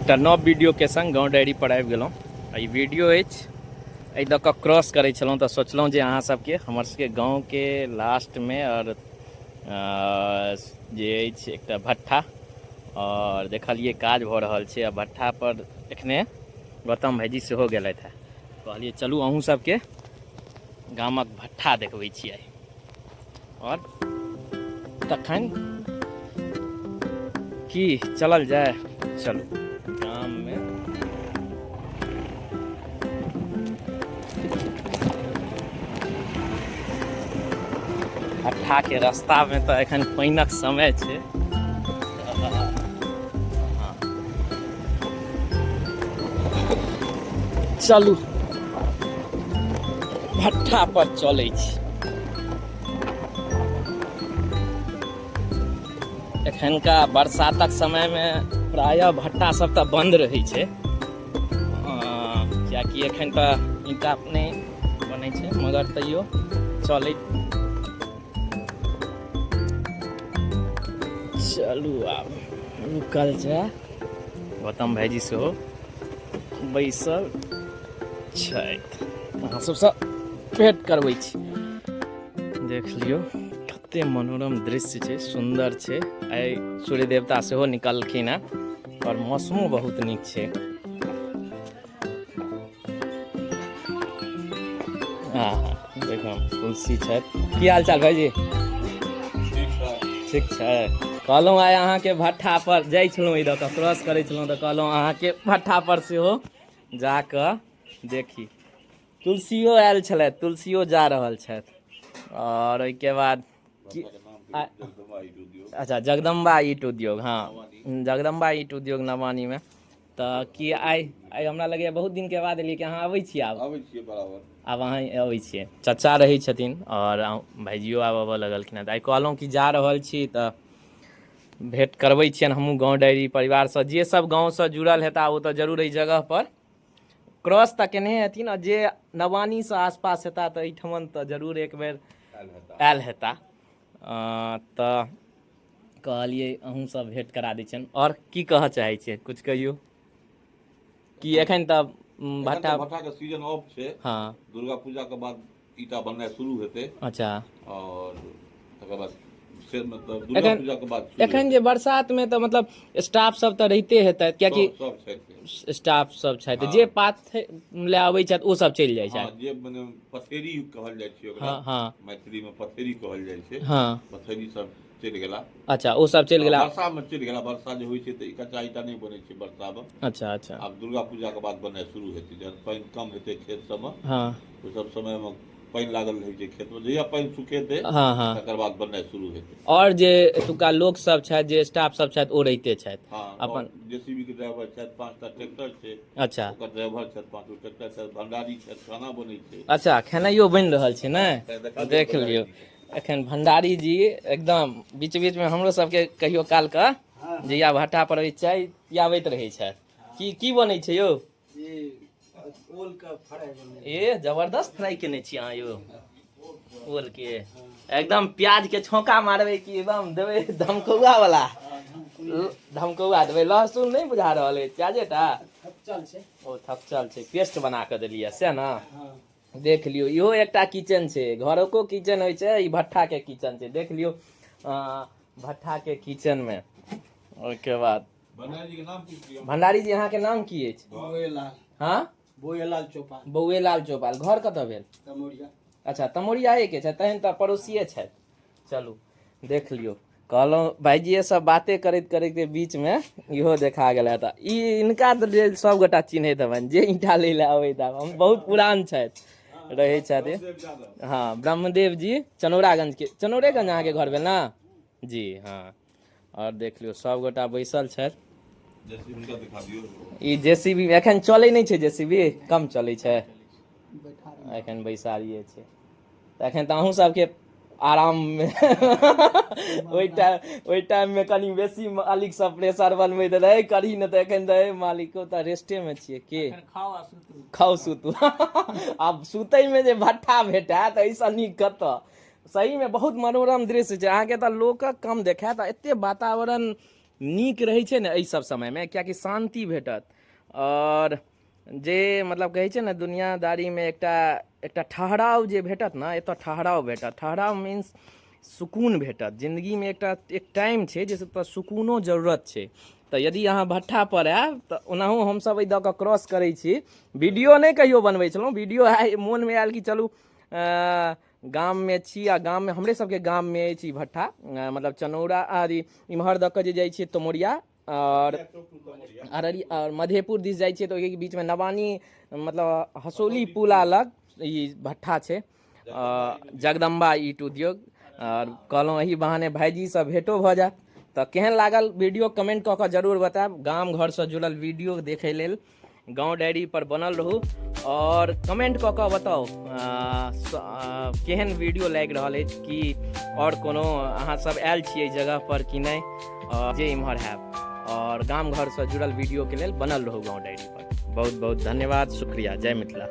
एकटा नव वीडियोके संग गाँव डायरी पर आबि गेलहुँ। आ ई वीडियो अछि एहि दऽ कऽ क्रॉस करै छलहुँ तऽ सोचलहुँ जे अहाँ सबके हमर सबके गाँवके लास्टमे आओर जे अछि एकटा भट्ठा आओर देखलियै काज भऽ रहल छै आ भट्ठा पर एखने गौतम भाईजी सेहो गेलथि हेँ। कहलियै चलू अहूँ सबके गामक भट्ठा देखबै छी आइ। आओर तखन की चलल जाय, चलू गाममे। भट्ठाके रास्तामे तऽ एखन पानिक समय छै। चलू भट्ठा पर चलै छी। एखनका बरसातक समयमे प्रायः भट्ठा सब तऽ बन्द रहै छै, कियाकि एखन तऽ ईंटा नहि बनै छै, मगर तैयो चलैत चलू। आब रुकल जाय, गौतम भाईजी सेहो बैसल छथि, अहाँ सबसँ भेंट करबै छी। देख लियौ कते मनोरम दृश्य छै, सुन्दर छै। आइ सूर्य देवता सेहो निकलखिन हेँ आओर मौसमो बहुत नीक छै। हाँ देखो तुलसी छथि। की हाल चाल भाईजी? ठीक छै। कहलहुँ आइ अहाँके भट्ठा पर जाइ छलहुँ, ई दऽ कऽ क्रॉस करै छलहुँ तऽ कहलहुँ अहाँके भट्ठा पर सेहो जा कऽ देखी। तुलसियो आयल छलथि, तुलसियो जा रहल छथि। आओर ओहिके बाद अच्छा जगदम्बा ईट उद्योग, हाँ जगदम्बा ईट उद्योग नवानीमे। तऽ की आइ आइ हमरा लगैए बहुत दिनके बाद एलियै कि अहाँ अबै छियै? आब अबै छियै बराबर, आब अहाँ अबै छियै। चचा रहै छथिन आओर भाइजियो आब अबऽ लगलखिन हँ। तऽ आइ कहलहुँ कि जा रहल छी तऽ भेँट करबै छियनि हमहूँ गाँव डायरी परिवारसँ। जे सब गाँवसँ जुड़ल हेता ओ तऽ जरूर एहि जगहपर क्रॉस तऽ केने हेथिन, आ जे नवानीसँ आसपास हेता तऽ एहिठमन तऽ जरूर एक बेर आयल हेता। तऽ कहलियै अहूँ सब भेँट करा दै छियनि। आओर की कहऽ चाहै छियै, किछु कहियौ कि एखन तऽ भट्टा भट्टाके सीजन ऑफ छै। हाँ, दुर्गा पूजाके बाद ईटा बननाइ शुरू हेतै। अच्छा। आओर तकर बाद से मतलब दुर्गा पूजा के बाद एखन जे बरसात में तऽ मतलब स्टाफ सब तऽ रहिते हेतै, कियाकि सब छथि, स्टाफ सब छथि। जे पात लए अबै छथि ओ सब चलि जाइ छथि। जे मने पथेरी कहल जाइ छै ओकरा। हाँ। मैथिली में पथेरी कहल जाइ छै। हाँ। पथेरी सब चलि गेला। अच्छा, ओ सब चलि गेला। वर्षा में चलि गेला। वर्षा जे होइ छै तऽ कच्चा ईटा नहि बनै छै वर्षा में। अच्छा अच्छा। आब दुर्गा पूजा के बाद बननाइ शुरू हेतै, जहन पानि कम हेतै खेत सबमे। हाँ। ओहि सब समय में पानि लागल रहै छै खेत में, जहिया पानि सुखेतै हाँ हाँ तकर बाद बननाइ शुरू हेतै। और जे एतुका लोक सब छथि, जे स्टाफ सब छथि, ओ रहिते छथि। हाँ, अपन जेसीबी के ड्राइवर छथि, 5टा ट्रैक्टर छै। अच्छा। ओकर ड्राइवर छथि, 5 ट्रैक्टर छथि, भंडारी छथि, खाना बनै छै। अच्छा, खेनाइयो बनि रहल छै ने? देख लियौ एखन भंडारी जी एकदम बीच बीच में हमरो सबके कहियो काल के जहिया भट्टा पर चाय पियाबैत रहै छथि। की की बनै छै यौ? ए जबरदस्त फ्राई केने छी अहाँ यौ ओल के। एकदम प्याज के छौंका मारबै कि एकदम देबै धमकौआ वाला? धमकौआ देबै। लहसुन नहि बुझा रहल अछि, प्याजे टा ओ थपचल छै, पेस्ट बना कऽ देलियै से ने। देख लियौ इहो एकटा किचन छै, घरोको किचन होइ छै, ई भट्ठाके किचन छै। देख लियौ भट्ठाके किचनमे। ओहिके बाद भंडारी जी, अहाँके नाम की अछि? बौएलाल। हाँ, बौएलाल चौपाल। बौएलाल चौपाल। घर कतऽ भेल? तमोरिया। अच्छा, तमोरिया के छै, तहन तऽ पड़ोसिए छथि। चलू देख लियौ, कहलहुँ भाइजीए सब बाते करैत करैत बीचमे इहो देखा गेल तऽ ई इनका तऽ सब गोटा चिन्हैत हेबनि जे ईंटा लै लए अबैत हेब। हम बहुत पुरान छथि, रहै छथि। हाँ, ब्रह्मदेव जी, चनौरागंज के। चनौरेगंज अहाँके घर भेल ने? जी हाँ। आओर देख लियौ सब गोटा बैसल छथि। ई जेसीबी एखन चलै नहि छै, जेसीबी कम चलै छै एखन, बैसारिए छै। तऽ एखन तऽ अहूँ सबके आराममे ओहि टाइममे कनि बेसी मालिक सब प्रेशर बनबैत रहै करी ने, तऽ एखन तऽ मालिको तऽ रेस्टेमे छियै की खाउ सुतू। आब सुतैमे जे भट्ठा भेटै तऽ एहिसँ नीक कतऽ? सहीमे बहुत मनोरम दृश्य छै। अहाँके तऽ लोकक कम देखायत आ एते वातावरण नीक रहै छै ने एहि सब समयमे, किएकि शान्ति भेटत। आओर जे मतलब कहै छै ने दुनियादारीमे एकटा एकटा ठहराव जे भेटत ने, एतऽ ठहराव भेटत। ठहराव मीन्स सुकून भेटत जिन्दगीमे। एकटा एक टाइम छै जे एतऽ सुकूनो जरूरत छै। तऽ यदि अहाँ भट्ठापर आयब तऽ ओनाहु हमसभ एहि दऽ कऽ क्रॉस करै छी, वीडियो नहि कहियो बनबै छलहुँ। वीडियो आइ मोनमे आयल कि चलू गाममे छी आ गाममे हमरे सबके गाममे अछि ई भट्ठा, मतलब चनौरा आदि इम्हर दऽ कऽ जे जाइ छियै तमोरिया आओर अररिया आओर मधेपुर दिस जाइ छियै तऽ ओहिके बीचमे नवानी, मतलब हसौली पुला लग ई भट्ठा छै, जगदम्बा ईट उद्योग। आओर कहलहुँ एहि बहाने भाइजीसँ भेटो भऽ जायत। तऽ केहन लागल वीडियो, कमेंट कऽ कऽ जरूर बतायब। गाम घरसँ जुड़ल वीडियो देखै लेल गाँव डायरी पर बनल रहू आओर कमेंट कऽ कऽ बताउ केहन वीडियो लागि रहल अछि, कि आओर कोनो अहाँ सब आयल छियै जगह पर कि नहि, जे इम्हर हैब। आओर गाम घरसँ जुड़ल वीडियोके लेल बनल रहू गाँव डायरी पर। बहुत बहुत धन्यवाद, शुक्रिया, जय मिथिला।